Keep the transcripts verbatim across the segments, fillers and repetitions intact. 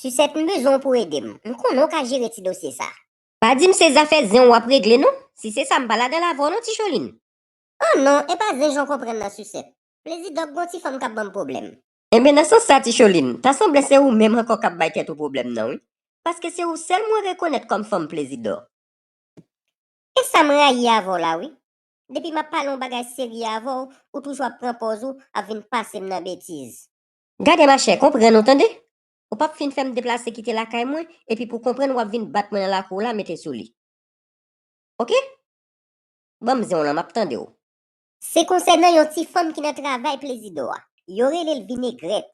Sisèt, m bezwen w pou ede m. M konnen w ka jere ti dosye sa. Pa di m se zafè zen w ap regle non. Si se sa, m pa ladan l avè w non, Ticholin. Oh non, e pa zen jan w konprann nan, Sisèt. Plezidò gen yon ti fanm k ap ban m pwoblèm. Enben, nan sans sa, Ticholin, ta sanble se ou menm ankò k ap bay tèt ou pwoblèm nan, wi. Paske se ou sèl mwen rekonèt kòm fanm Plezidò. E sa m rayi avè w la, wi. Depi m ap pale yon bagay serye avè w, ou toujou ap pran pòz ou, ap vin pase m nan betiz. Gade, machè, konprann ou, tande? Ou p ap fin fè m deplase kite lakay mwen, epi pou konprann w ap vin bat mwen nan lakou w la, mete sou li. Oke? Ban m zen w lan, m ap tande w. Se konsènan yon ti fanm ki nan travay Plezidò a. Yo rele l Vinegrèt.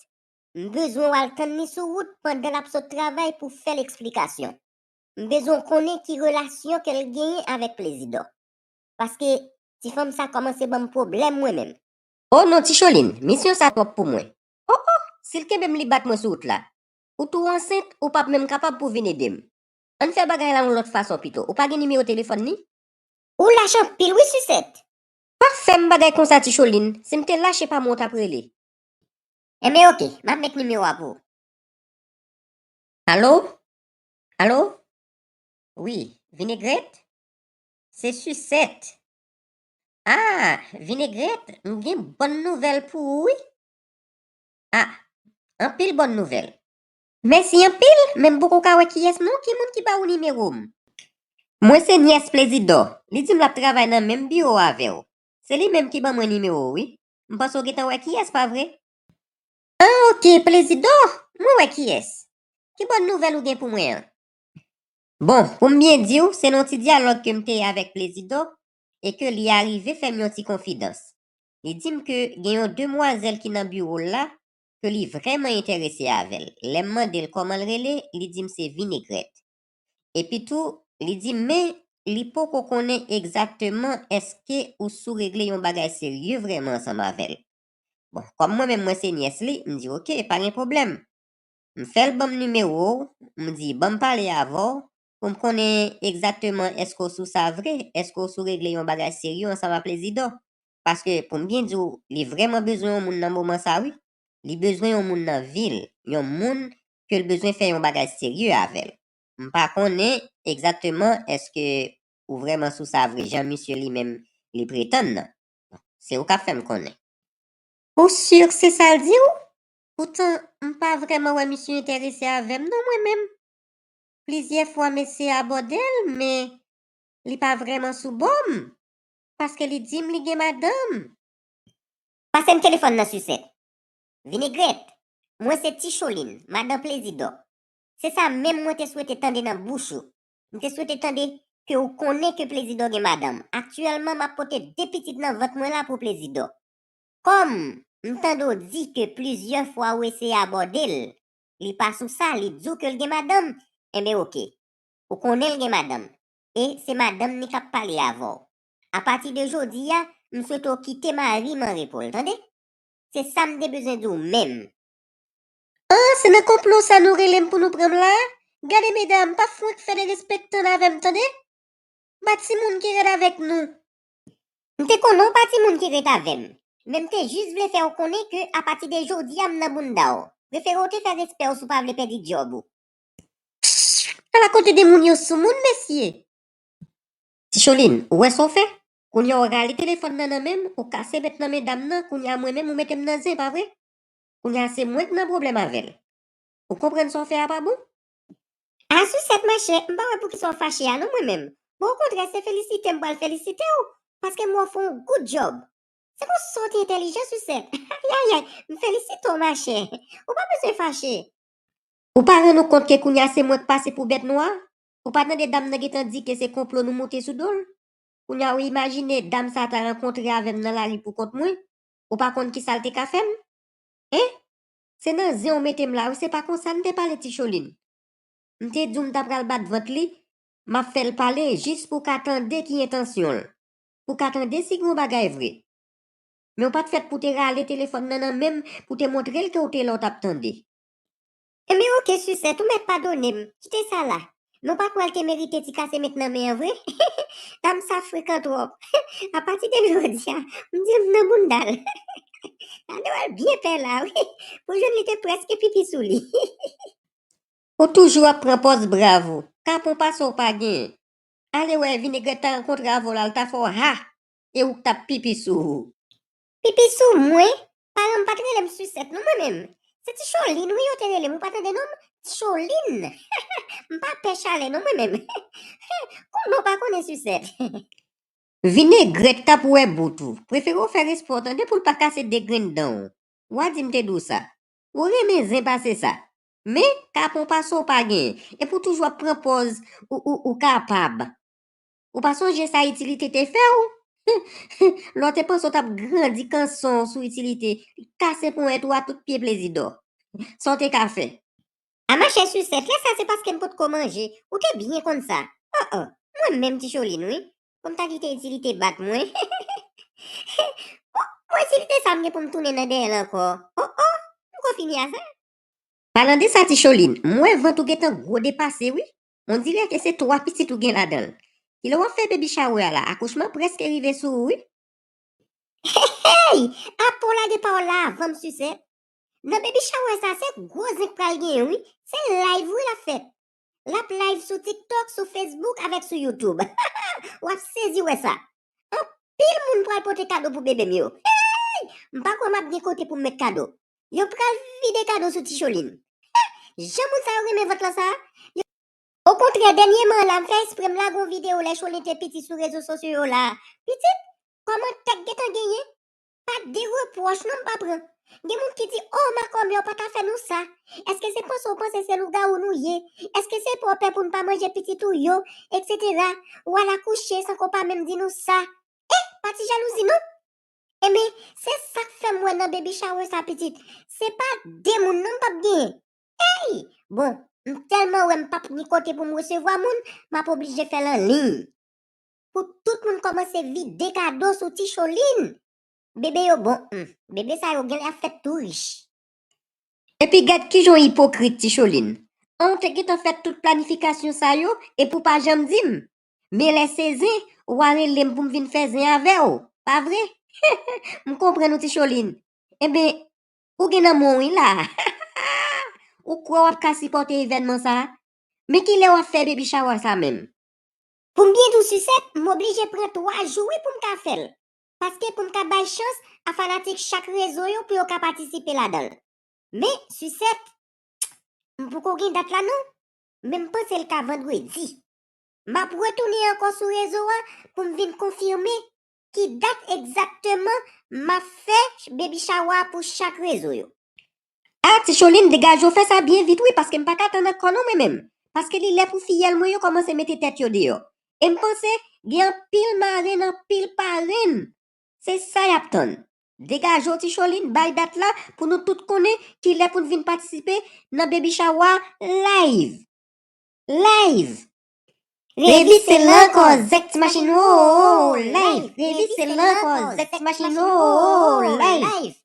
M bezwen w al tann li sou wout pandan l ap sot travay pou fè l eksplikasyon. M bezwen w konnen ki relasyon ke l genyen avèk Plezidò. Paske ti fanm sa kòmanse ban m pwoblèm mwen menm. O non, Ticholin, misyon sa twòp pou mwen. O, o, si l kenbe m, li bat mwen sou wout la. Ou tou ansent, ou p ap menm kapab pou vin ede m. Ann fè bagay la yon lòt fason pito. Ou pa gen nimewo telefòn li? Ou lach anpil wi, Sisèt. Pa fè m bagay konsa, Ticholin. Si m te lach, e pa mwen w t ap rele. Enben, oke, m ap met nimewo a pou ou. Alo? Alo? Wi, Vinegrèt? Se Sisèt. A, Vinegrèt, m gen bòn nouvèl pou ou, wi. A, anpil bòn nouvèl. Mèsi anpil, men m poko ka wè kiyès non, ki moun ki ba ou nimewo m? Mwen se nyès Plezidò. Li di m l ap travay nan menm biwo avè w. Se li menm ki ban mwen nimewo w, wi. M panse w gentan wè kiyès, pa vre? An, oke, Plezidò, mwen wè kiyès. Ki bòn nouvèl ou gen pou mwen an? Bon, pou m byen di w, se nan yon ti dyalòg ke m te ye avèk Plezidò, e ke li arive fè m yon ti konfidans. Li di m ke gen yon demwazèl ki nan biwo l la, ke li vrèman enterese avè l. Lè m mande l kòman l rele, li di m se Vinegrèt. Epi tou, li di m, men li poko konnen egzakteman èske ou sou regle yon bagay serye vrèman ansanm avè l. Bon, kòm mwen menm mwen se nyès li, m di, oke, pa gen pwoblèm. M fè l ban m nimewo w, m di, ban m pale avè w, pou m konnen egzakteman èske w sou sa vre, èske w sou regle yon bagay serye ansanm ak Plezidò. Paske, pou m byen di w, li vrèman bezwen yon moun nan moman sa, wi. Li bezwen yon moun nan vi l, yon moun ke l bezwen fè yon bagay serye avè l. M pa konnen egzakteman èske ou vrèman sou sa vre, jan misye li menm li pretann nan. Se ou k ap fè m konnen. Ou si se sa l di w? Poutan, m pa vrèman wè misye enterese avè m non, mwen menm. Plizyè fwa m eseye abòde l, men li pa vrèman sou bò m, paske li di m li gen madanm. Pase m telefòn nan, Sisèt. Vinegrèt, mwen se Ticholin, madan Plezidò. Se sa menm mwen te swete tande nan bouch ou. M te swete tande ke ou konnen ke Plezidò gen madanm. Aktyèlman, m ap pote de pitit nan vant mwen la pou Plezidò. Kòm m tande w di ke plizyè fwa ou eseye abòde l, li pa sou sa, li di w ke l gen madanm, enben oke. Ou konnen l gen madanm, e se madanm ni k ap pale avè w. Apati de jodi a, m swete w kite mari m an repo l, tande? Se sa m te bezwen di w menm. An, se nan konplo sa nou rele m pou nou pran m la? Gade medam, pa fwenk fè derespektan avè m, tande? Pa timoun ki rèd avèk nou. M te konnen w pa timoun ki ret avè m, men m te jis vle fè w konnen ke apati de jodi a m nan bounda w. Prefere w te fè respè w si w pa vle pèdi djòb ou. Ala kote de moun yo soumoun, mesye! Ticholin, ou wè sa w fè? Kounye a w rale telefòn nan nan men m, ou kase mèt nan men dam nan, kounye a mwen menm ou mete m nan zen, pa vre? Kounye a se mwen k nan pwoblèm avè l. Ou konprann sa w fè a pa bon? A, Sisèt, machè, m pa wè poukisa w fache a non, mwen menm. Bon, okontrè, se felisite m pral felisite w, paske m wè w fè yon good job. Se konsa w te entèlijan, Sisèt. Ayayay, m felisite w, machè. Ou pa bezwen fache. Ou pa rann ou kont ke kounye a se mwen k pase pou bèt nwa? Ou pa tande dam nan gentan di ke se konplo nou moute sou do l? Kounye a ou imajine dam sa ta rankontre avè m nan lari pou kont mwen? Ou pa konn kisa l te ka fè m? Hein? Se nan zen w mete m la wi, se pa konsa n te pale, Ticholin. M te di w m ta pral bat vant li, m ap fè l pale jis pou w ka tande ki entansyon l, pou w ka tande si gen yon bagay vre. Men w pa t fèt pou w te rale telefòn nan nan men m pou w te montre l ke w te la w t ap tande. Enben oke, Sisèt, ou mèt padone m. Kite sa la. Men w pa kwè l te merite ti kase mèt nan men an vre? Dam sa frekan twòp. Apati de jodi a, m di l m nan bounda l. Tande w al byen pè la wi. Pou jwenn li te prèske pipi sou li. Ou toujou ap pran pòz brav ou. Kapon pase w pa genyen. Ale wè, vinegrèt ta rankontre avè w la, l ta fè w ha, e ou k t ap pipi sou ou. Pipi sou mwen? Paran m pa t rele m Sisèt non mwen menm. Se Ti Cholin wi yo te rele m, ou pa tande non m? Ti Cholin. M pa pè chalè non mwen menm. Kouman w pa konnen Sisèt? Vinegrèt k ap wè bout ou. Prefere w fè respè w tande pou l pa kase de grenn dan w. W a di m te di w sa. Ou renmen zen pase sa. Men, kapon pase w pa genyen. Epi w toujou ap pran pòz ou, ou, ou kapab. Ou pa sonje sa itilite te fè w? Lè w te panse w t ap grandi kanson w sou itilite, li kase ponyèt ou a tout pye plezi dò. Sa w te ka fè? A machè Sisèt, lè sa se paske m potko manje. Ou te byen konn sa. Oh oh, mwen menm Ti Cholin wi. Pou m ta kite itilite bat mwen. Bon, bon itilite sa m gen pou m tounen nan dèyè l ankò. Oh oh, m ko fini a sa. Palan de sa Ti Cholin, m wè vant ou gentan gwo depase wi. On dirè ke se twa pitit ou gen ladan l. Kilè w ap fè baby shower a la, akouchman prèske rive sou ou wi. Hey! Apa w lage pawòl la avan m Sisèt? Nan baby shower sa, se gwo zen k pral genyen wi. Se live wi l ap fèt. L ap live sou TikTok, sou Facebook avèk sou YouTube. W ap sezi wè sa. Anpil moun pral pote kado pou bebe m yo. Hey! M pa kwè m ap gen kote pou m met kado. Yo pral vide kado sou Ti Cholin. Jan moun sa yo renmen vant lan sa. Okontrè, dènyèman la, m fè espre m lage yon videyo lè Cholin te piti sou rezo sosyo yo la. Pitit, kòmantè k gentan genyen? Pa de repwòch non m pa pran. Gen moun ki di, o, makòmè, w pa ta fè nou sa. Èske se panse w panse se lougawou nou ye? Èske se pè w pè pou n pa manje pitit ou yo, etsetera? W al akouche san ke w pa menm di nou sa. Eh, pa ti jalouzi non. Enben, se sa k fè m wè nan baby shower sa pitit, se pa de moun non m p ap genyen. Ey! Bon, m tèlman wè m p ap ni kote pou m resevwa moun, m ap oblije fè l an liy. Pou tout moun kòmanse vide kado sou Ti Cholin. Bebe yo bon, hmm, bebe sa yo genlè ap fèt tou rich. Epi gad kijan w ipokrit, Ti Cholin. An, w te gentan fè tout planifikasyon sa yo, epi w pa janm di m. Men lè se zen, w a rele m pou m vin fè zen avè w, pa vre? M konprann ou, Ti Cholin. Enben, ou gen nan men w wi la. Ou kwè w ap ka sipòte evènman sa a? Men kilè w ap fè baby shower sa menm? Pou m byen di w Sisèt, m oblije pran twa jou wi pou m ka fè l. Paske pou m ka bay chans a fanatik chak rezo yo pou yo ka patisipe ladan l. Men, Sisèt, m poko gen dat la non, men m panse l ka vandredi. M ap retounen ankò sou rezo a pou m vin konfime ki dat egzakteman m ap fè baby shower a pou chak rezo yo. A, Ti Cholin, degaje w fè sa byen vit wi, paske m pa ka tann ankò non mwen menm. Paske li lè pou fiyèl mwen yo kòmanse mete tèt yo deyò. E m panse gen anpil marenn, anpil parenn. Se sa y ap tann. Degaje w, Ti Cholin, bay dat la pou nou tout konnen kilè pou n vin patisipe nan baby shower live. Live! Revis se la ankò, zèk ti machin, oh, oh, oh, live! Revis se la ankò, zèk ti machin, oh, oh, oh, live!